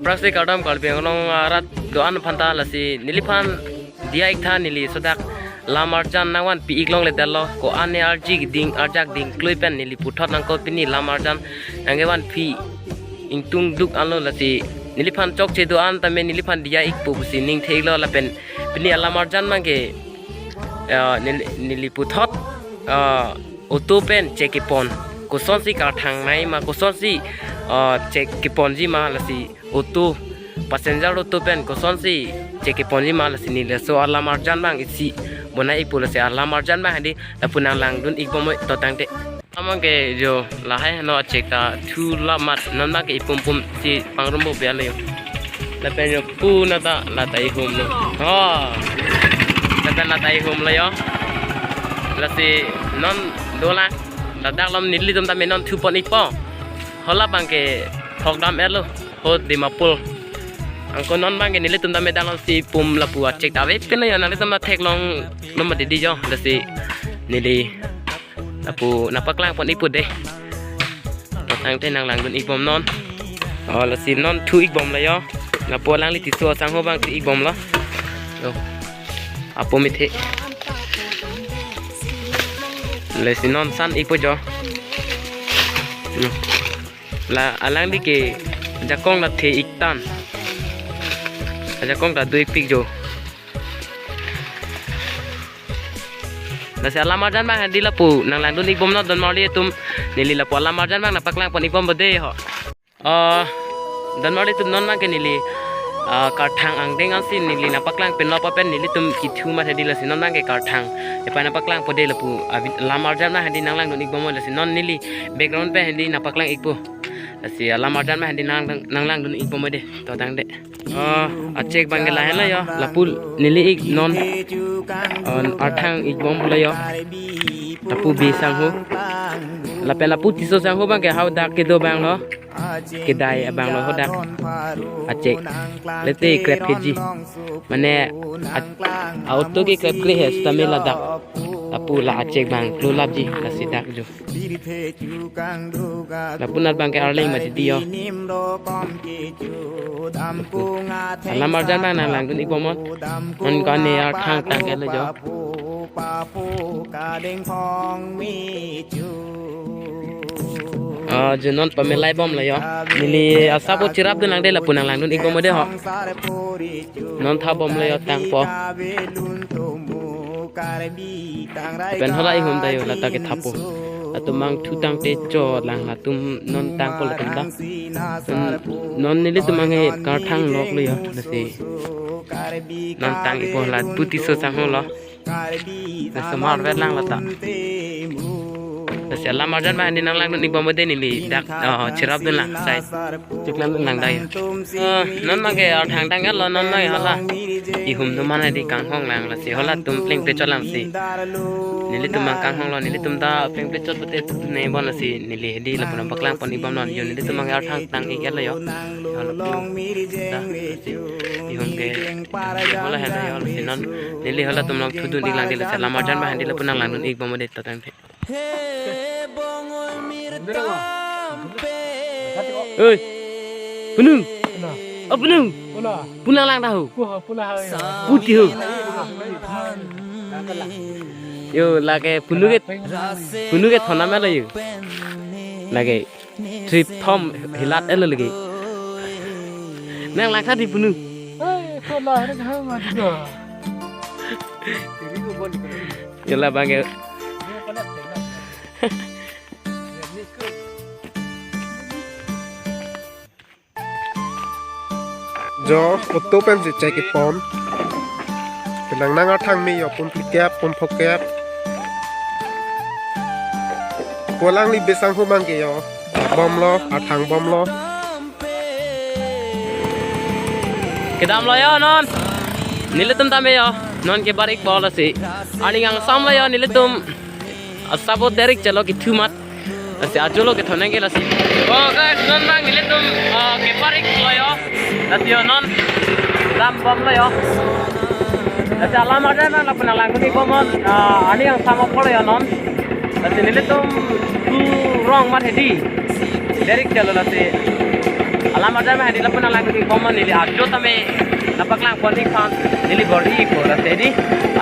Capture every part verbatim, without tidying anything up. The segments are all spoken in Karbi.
Prasik kardom Karbi Anglong arat do-an aphanta, lasi neliphan diya iktha, neli sodak lam arjan nangvanpi ik longledetlo, ko-an ne arji ding arjak ding klui pen neli puthot nangkok, pini lam arjan nangkevanpi ingtung duk anlo, lasi neliphan chokche do-an tame neliphan diya ikpo pusi ning the-iklo, lapen pini alam arjan abangke, ah, nel-, neli puthot, ah, auto pen chek kepon, kosonsi karthangnei ma, kosonsi, ah, chek keponji ma, lasi auto, passenger auto pen kosonsi chek keponji ma, lasi neli laso alam arjan abang isi bonai ikpo, lasi alam arjan abang hadi lapu nanglangdun ikbom oi, to tangte. Abangke jo lahai heno achek ta thu lamat, non abangke ipum pum si pangrumbo pe ale jo. Lapen jo pu nata lata ihumlo. Oh. Lapen lata ihumlo jo. Lasi non dolang. Ladak lom nelitum tame non thupon ikpo. Hala abangke thokdam etlo. Ho Dimapur. Anke non abangke nelitum tame dang lom si pum lapu achek ta ave pin jo, nanglitum ta theklonglo mati di jo. Lasi neli lapu nangpaklangpon ikpo de. To tangte nanglangdun ikbom non. Oh, lasi non thu ikbomlo jo. Lapu alangli Tisso asangho abang thu ikbomlo. Yo. Apo mithe. Lasi non san ikpo jo. Yo. La alangli ke jakong la the iktan. Jakong ta do ikpik jo. Lasi alam arjan abang hadi lapu nanglangdun ikbomlo, don marli atum, neli lapu alam arjan abang nangpaklangpon ikbompo de ho. Ah, don marli atum, non abangke neli, ah, karthang angdeng ansi neli nangpaklang pinlo, lapen nelitum kethu mat hadi, lasi non abangke karthang epai nangpaklangpo de lapu abi-, lam arjan abang hadi nanglangdun ikbom oi, lasi non neli background pen hadi nangpaklang ikpo. Lasi alam arjan abang hadi nang, nanglangdun ikbom oi de, to tangte. Ah, achek abangke lahenlo jo, lapu neli ik non, ah, arthang ikbomlo jo. Lapu Bisangho. Lapen lapu Tisso asangho abangke hadak kedo abanglo. Kedai abanglo hadak. Achek. Lete krep keji. Mane a-, auto ke krep kre he sitame ladak. Lapu la achek abang klulapji, lasi dak jo. Lapu nat abangke arleng mati di jo. Alam arjan abang nanglangdun ikbom non. Non ko-an ne arthang tangketlo jo. Ah, jo non pamelai bomlo jo. Neli asap cherapdun lang de lapu nanglangdun ikbom oi de ho. Non thabomlo jo tangpo. Lapen hala ihum ta jo lata kethapo. Latum abang thu tangte cholang, latum non tangpo latum ta. Non, non nelitum abangke karthang loklo jo. Lasi non tang ikpo, lapu Tisso asangho lo. Lasi mar vet lang lata. Lasi alam arjan abang hadi nanglangdun ikbom oi de, neli dak, oh, cherapdun lang sai. Cheklamdun lang dai. Oh, non abangke arthang tanglo, non abangke hala ihum atum mane di kanghong lang, lasi halatum plengple chot lang si. Nelitum abang kanghonglo, nelitum ta plengple chot pute ne bon, lasi neli hadi lapu nangpaklangpon ikbom non jo, nelitum abangke arthang tang iklo jo. Hala pu. Da, lasi ihum ke. Hala henlo jo, lasi non neli halatum along thudun ik lang de, lasi alam arjan abang hadi lapu nanglangdun ikbom oi de, to tangte. Oi. Punu. Oh, punu. Punu lang ta ho. Puti ho. Jo, lake punu ke, punu ke thonam lo jo. Lake trip thom hilat etlo lake. Nanglang tha di punu. Jo, labang ke. Jo, auto pensi chek kepon. Penang nang arthang me jo, pum phlikep, pum phokep. Ko alangli Bisangho abangke jo bomlo, arthang bomlo. Kedamlo jo non. Nelitum tame jo non kebar ikpo lasi. Arni kangsamlo jo nelitum. Asap o direct chalo kethu mat. Lasi ajolo kethon nangke lasi. Oh guys, non abang nelitum, ah, kebar iklo jo. Lasi jo non dambomlo jo. Lasi alam arjan abang lapu nanglangdun ikbom non. Ah, arni kangsam apor jo non. Lasi nelitum thu rong mat hedi. Direct chalo lasi. Alam arjan abang hedi lapu nanglangdun-ik bomnon, neli ajo tame nangpaklang pon-ik aphan neli bor-i-ikpo. Lasi hedi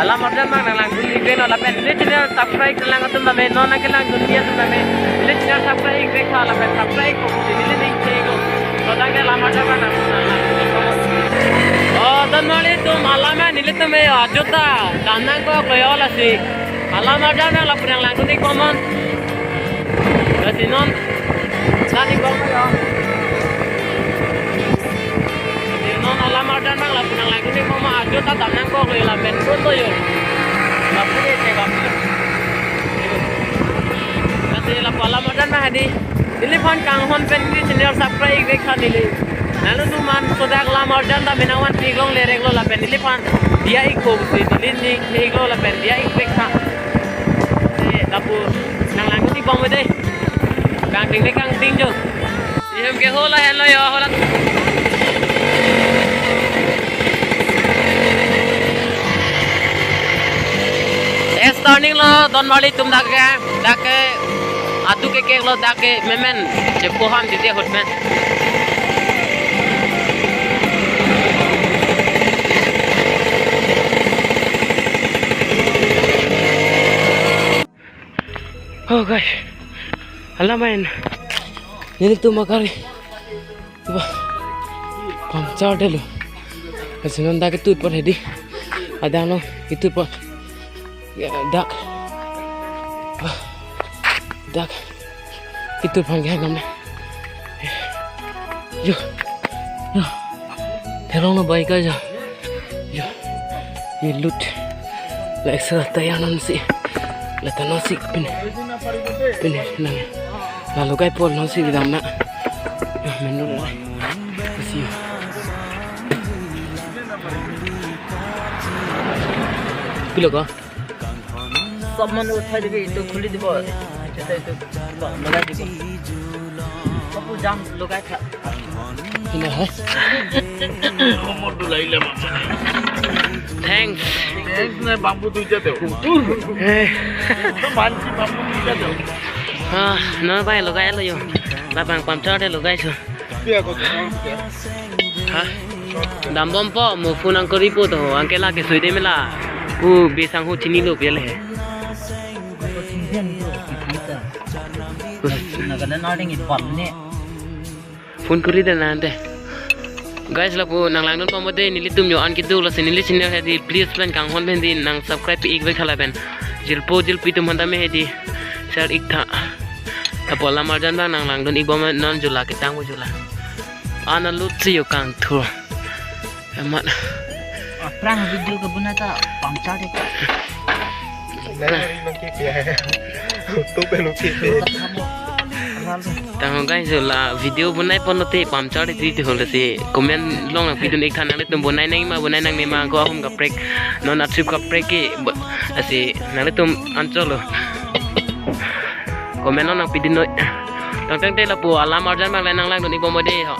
alam arjan abang nanglangdun-ik bomnon lapen neli channel subscribe nanglang atum tame non nangkelangdunji atum tame neli channel subscribe-ik vek tha lapen subscribe-ikpo pusi neli ning chenglo. Ladak ke alam arjan abang nang, nanglangdun-ik bomnon. O, donmarli atum, alam nelitum yo ajo ta dam nangkoklo yo lasi. Alam arjan abang lapu nanglangdun-ik bomnon. Lasi non dam-ik bomnon yo. Lasi non alam arjan abang lapu nanglangdun-ik bomnon, ajo ta dam nangkoklo yo lapen konto yo. Lapu ke chegap. Lasi lapu alam arjan abang hedi neliphan kanghon pen neli channel subscribe-ik vek tha neli. Nanglitum an sodak alam arjan ta menang van piklong lerek lo lapen neliphan diya-ikpo pusi neli ning iklo lapen diya-ik vek tha. Eh, lapu nanglangdun-ik bomnon dei. Kangting le kangting jo. Ihem ke hola henlo yo, hola. Es turning lo, donmarli atum dak ke, dak ke, atu ke kek lo dak ke, memen, chepo ham titi ahut pen. Oh guys, alam abang, nelitum agari, wah, puncture detlo. Lasi non dak ketut apot hedi, adang lo ketut apot. Ya, dak. Ah, dak. Ketut aphan ke nang. Yo. Yo. Thelong lo bai ka ja. Yo. Ye lut. La extra tayar nangsi. La ta nangsi pin. Pin nang. La logai apor nangsi dam na. Yo, menurut. Kasi yo. Pilo ka? সব মানুহ উঠাই দিবি, এইটো খুলি দিব। এইটো, এইটো লগাই দিব। সবো জাম লগাই থাক। Ina hai. Komor dulaile masa. Thanks. Thanks na bamboo duita deu. Eh. Mansi bamboo duita deu. Ah, no bai logai lo yo. Labang puncture de logai so. Pia ko. Ha? Dam bompo, mo phone nangkoripo to, anke la ke soide mela. U bisang hu chinilo pele he. Nagalan ording ipon ne. Phone kori de nante. Guys, lapu nanglangdun bomnon dei, nelitum yo an kedo lasi neli channel hedi please pen kanghon pen di nang subscribe pi-ik vek tha lapen jirpo jirpi atum aphan tame hedi share-ik tha. Lapu alam arjan abang nanglangdun-ik bomnon, non jula ketang bo jula. Ana lut si yo kangthur. Amat. Aphrang video ke buna ta puncture de. Nang nang ke kya hai? Tupe lo ke pe. Tang guys, la video bonai pon lote puncture de ti hol si comment along nangpidun-ik tha, nanglitum bonai nangma bonai nangnema ko ahum kaprek, non a trip kaprek ke bo-, lasi nanglitum anchot lo. Comment along nangpidun noi. Tangtang te lapu alam arjan abang le nanglangdun-ik bomnon dei ho.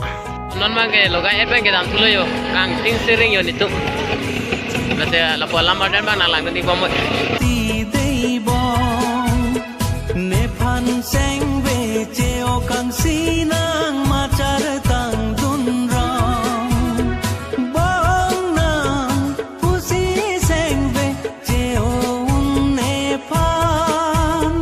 Non abang ke logai et abang ke dam thulo yo. Kangting sering yo nelitum. Lasi lapu alam arjan abang nanglangdun-ik bomnon. Ti dei bom. Nephan sengve che-o kangsi nang machar tangdun rong. Bong nang pusi sengve che-o un nephan.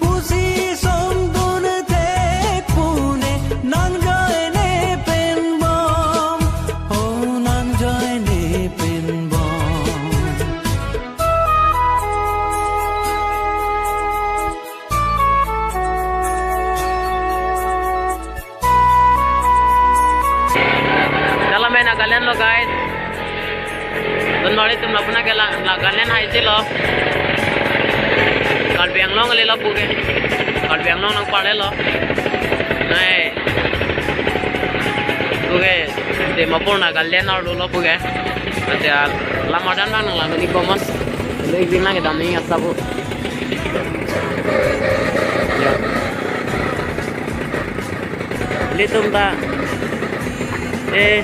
Pusi songdun thek pune nang joine pen bom. Oh, nang joine pen bom. Dalam main Nagaland lo, guys. Donmarli atum lapu nang ke la, Nagaland hai si lo. Karbi Anglong le lapu ke. Karbi Anglong nangparle lo. Nai. Pu ke. Dimapur Nagaland arlo lo pu ke. Ante alam arjan abang nanglangdun-ik bomnon. Lo ik din lang ke dam ni asa pu. Ya. Ilitum ta, eh,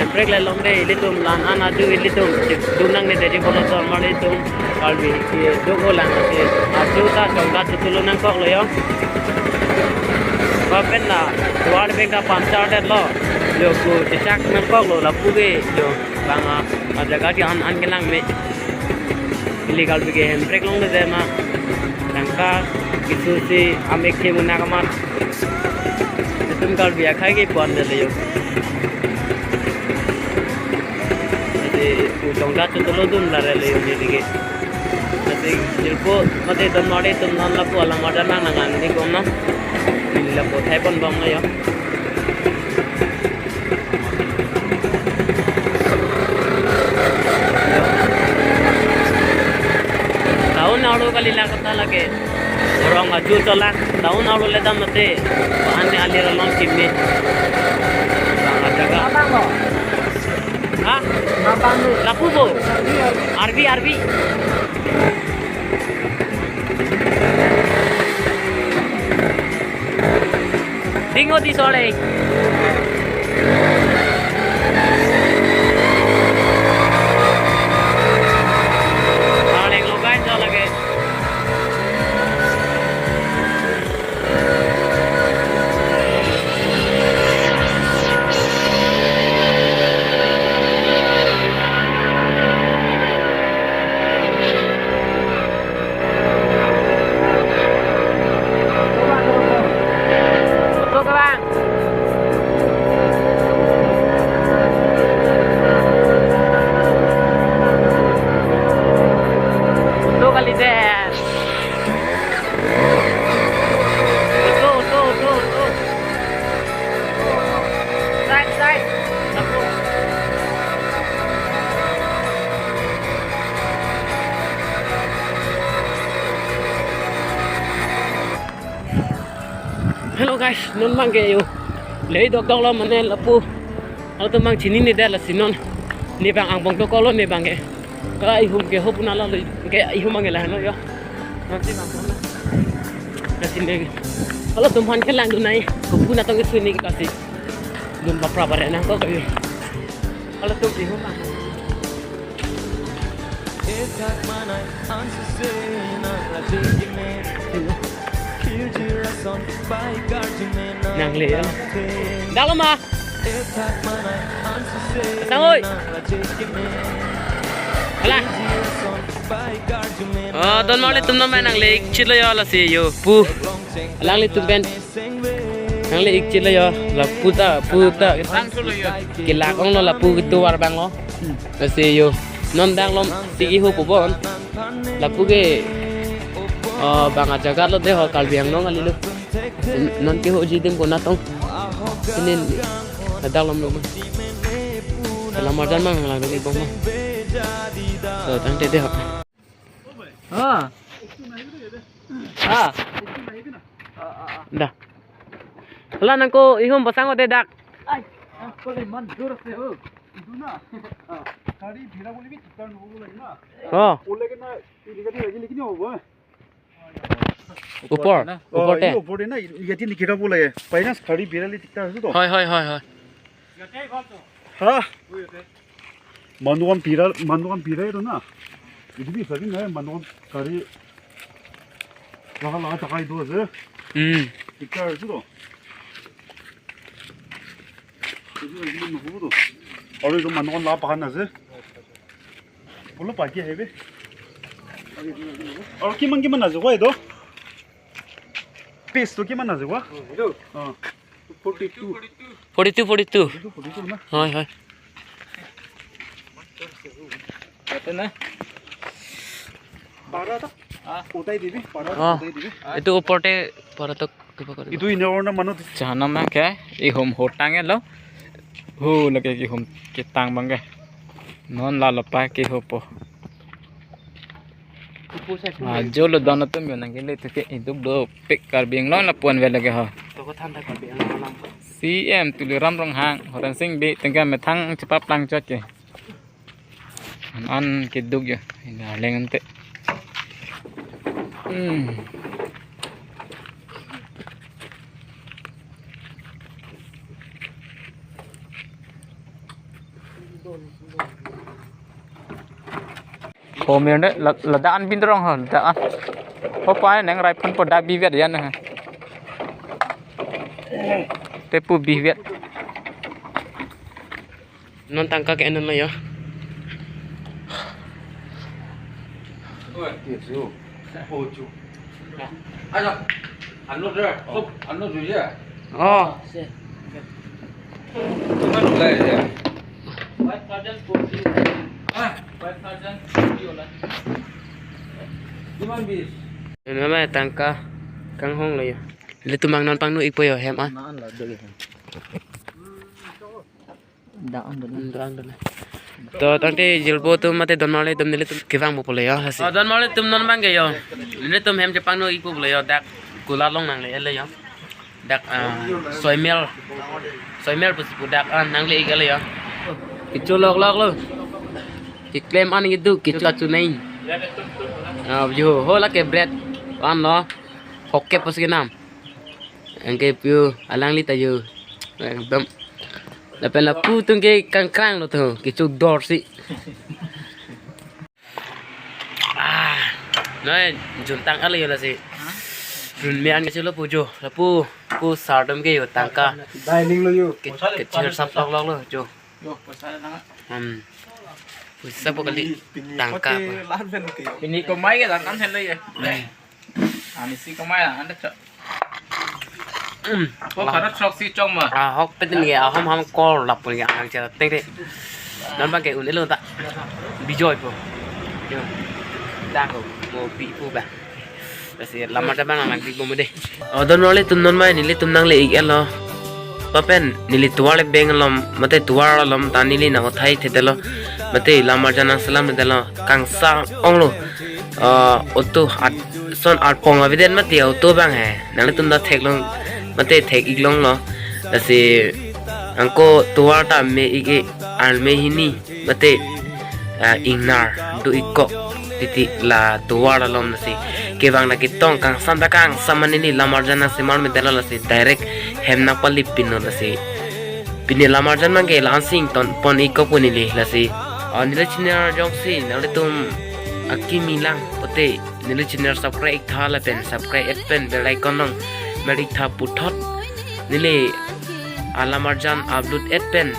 emprek le long dei, ilitum la-an adu ilitum dun nangne dei, bolo Donmarli atum Karbi ke doko lang ke adu ta chongda chutulo nangkoklo yo. Lapen la World Bank ta puncture detlo. Yo, ko chechak nangkoklo lapu ke, yo, bang a, a jaga ke an an kelang me. Ili Karbi ke hemprek longledet ma. Tangka keso si amek ke muna kamat. Itum Karbi akhei ke pon detlo yo. Jadi, utong ta chotolo dun la relo yo ni dige. Jadi, jirpo mate don mare tum non lapu alam ada nang nang ni gom na. Ini lapu thai pon bom na yo. Town arlo kali la kota lake. Rong aju cholang. Town arlo ledam mate. Bahan ni alir along kimni. Bang ada ka. Abang lo. Ha? Abang lo. Lapu bo. Arbi, Arbi. Dingo di sole. Paling lugan so lagi. Betul ke, Bang? Betul kali, Jen. Betul, betul, betul, betul. Side, side. Hello guys, non bang ke yo. Lei dokdok lo mane lapu. Halatum bang chinine det lasi non. Ne bang angbong dokok lo ne bang ke. Ka ihum ke hopu na lo ke ihum bang ke la no yo. Nanti bang ke la. Lasi ne. Halatum han ke lang dunai. Hopu na tong ke suni ke kasi. Dun bapra bare nangkok ke yo. Halatum ihum bang. Nangle ya. Dalo ma. Sang oi. Ala. Oh, don mali tum non nangle ikchit lo yo lasi yo. Pu. Alanglitum pen. Nangle ikchit lo yo. Lapu ta, pu ta. Kelak ong lo lapu ketuar bang lo. Lasi yo, non dang lom si iho pu bon. Lapu ke, oh, bang ajaga lo de ho Karbi Anglong kali lo. Non ke ho jidim ko natong. Ini dang lom lo. Salam marjan mang lang lo ibong mang. So, tangte de ho. Ah. Ah. Da. Hala nangko ihum pasang ode dak. Ai, angkol iman dur ase ho. Itu na. Ah, kari bira boli bi tukar nubu lagi na. Oh. Ole ke na, ini kati lagi lagi ni hobo. Upor, oh, upor te. Ini upor te na, yati ni kira boleh. Paina kari bira li tikta itu to. Hoi, hoi, hoi, hoi. Ha? Manu kan pira, manu kan pira itu na. Itu bisa kan ya, manu kan kari. Laha laha takai itu aja. Hmm. Tikta itu to. Itu lagi nubu to. Aru itu manu kan laha pahan aja. Pulo pagi hai be. Aru kiman kiman aja koi itu. Piece to kiman aja koi. Itu. Ah. Forty two. Forty two, forty two. Forty two, forty two na. Hoi, hoi. Ate na. Para to. Ah. Utai dibi, para to, ah, utai dibi. Itu upor te para to kipa kori. Itu ini orang manu. Chana ma ke, ihum hotang lo. Hu lagi ihum kitang bang ke. Non la lo pa ke hopo. Ajo lo don atum yo nangkele tu ke iduk dopik Karbi Anglong lapu-an ave lagi ha. Toko than ta Karbi Anglong alam. C M Tuliram Ronghang, Horensing Bey, tengka methang chepaplang chot ke. An an keduk yo, ini aleng ante. Hmm. Ko mir ne la, ladak an bin rong ha, ladak an. Ko pa neng rai phan po dak bi vet yan ha. Tepu bihwet. Non tangka ke non lo yo. Aja, anu deh, tuh, anu dulu ya. Oh. Five thousand forty. Ah, five thousand forty ola. Kiman bis? Nama tangka kanghong lo yo. Nelitum abang non pangno-ikpo yo hem an. Maan lo dulu hem. Daan dulu. Hmm, daan dulu. To tangte jirpo atum mate don marli atum nelitum kevangpo pulo yo hasi. Oh, don marli atum non abang ke yo. Nelitum hem chepangno-ikpo pulo yo, dak kular along nangle-et lo yo. Dak, ah, soimel. Soimel pusi pu dak, ah, nangle-ik lo yo. Kecho lok lok lo. Keklem an kedo, kecho ta chunai. Ah, yo, ho lake bread. An lo. Hokke pusi kenam. Anke pu alangli ta yo. Ekdom. Lapen lapu atum ke kangkrang lo to, kecho dorsi. Ah, noi juntang ale yo lasi. Run me an kecho lo pu jo, lapu pu sar atum ke yo tangka. Dining lo yo. Ke, kechir sap lok lok lo jo. Yo, poisa na. Hmm. Poisa po kali. Pini tangka pini po. Lahat pen ke yo. Pini komai ke lahat an hen lo ye. Hmm. Ami si komai la, anda cok. Hmm. Ko karot sok si cok ma. Ah, hok petin ke, aham ham kol lapun ke, anang chera teng de. Non abang ke un-elo ta. Bijoy po. Yo. Dak ko, mo bi pu ba. Lasi lamar ta abang nangdik bom de. Oh, don marli atum non mai nelitum nangle-ik lo. Lapen neli tovar le beng alom, mate tovar alom ta neli nang uthai thedetlo. Mate lamar jan nangselam thedetlo. Kangsa onglo. Ah, auto at, son arpong avedet mate auto abang he. Nanglitum ta theklong, mate thek-ik longlo. Lasi anke tovar ta me-ik, arme hini, mate, ah, ingnar do-ikkok titi la tovar alom lasi. Kevang na ketong kangsam ta kangsam ma neli lamar jan nangsemar me detlo lasi direct hem nangpali pinlo lasi. Pini lamar jan abang ke la-an si ingtonpon-ikkok pu neli lasi. Ah, neli channel jongsi nanglitum akimi lang pote neli channel subscribe-ik tha lapen subscribe-et pen bell icon along mer-ik tha puthot. Neli alamar jan upload-et pen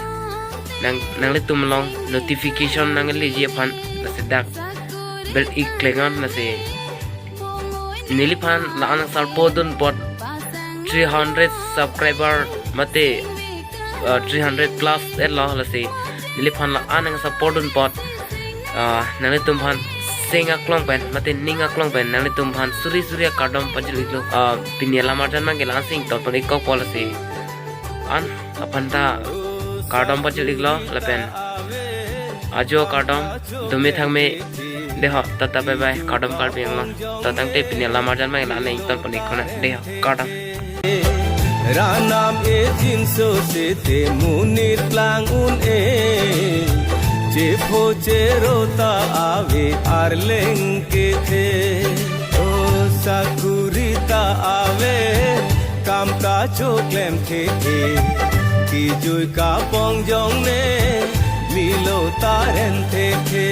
nang, nanglitum along notification nangleji aphan lasi dak bell-ik klengon lasi. Neliphan la-an nang support dun apot three hundred subscriber mate, uh, three hundred plus et lo lasi. Neliphan la-an nang support dun apot, uh, nanglitum aphan sing aklong pen mate ning aklong pen nanglitum aphan suri suri akardom pajir-iklo. Uh, pini lamar jan abang ke la-an si ingtonpon-ikkok pu lasi. An aphan ta kardom pajir-iklo lapen ajo kardom, dome thangme, deho, tata bye bye, kardom Karbi Anglong. To tangte pini lamar jan abang la-an nang ingtonpon-ikkok na, deho, kardom. Ranam e jinso sete monit lang un-e, chepho chero ta ave arleng kethe. O sakuri ta ave, kam ta choklem thekhe, kejui kapong jong ne, milo ta ren thekhe.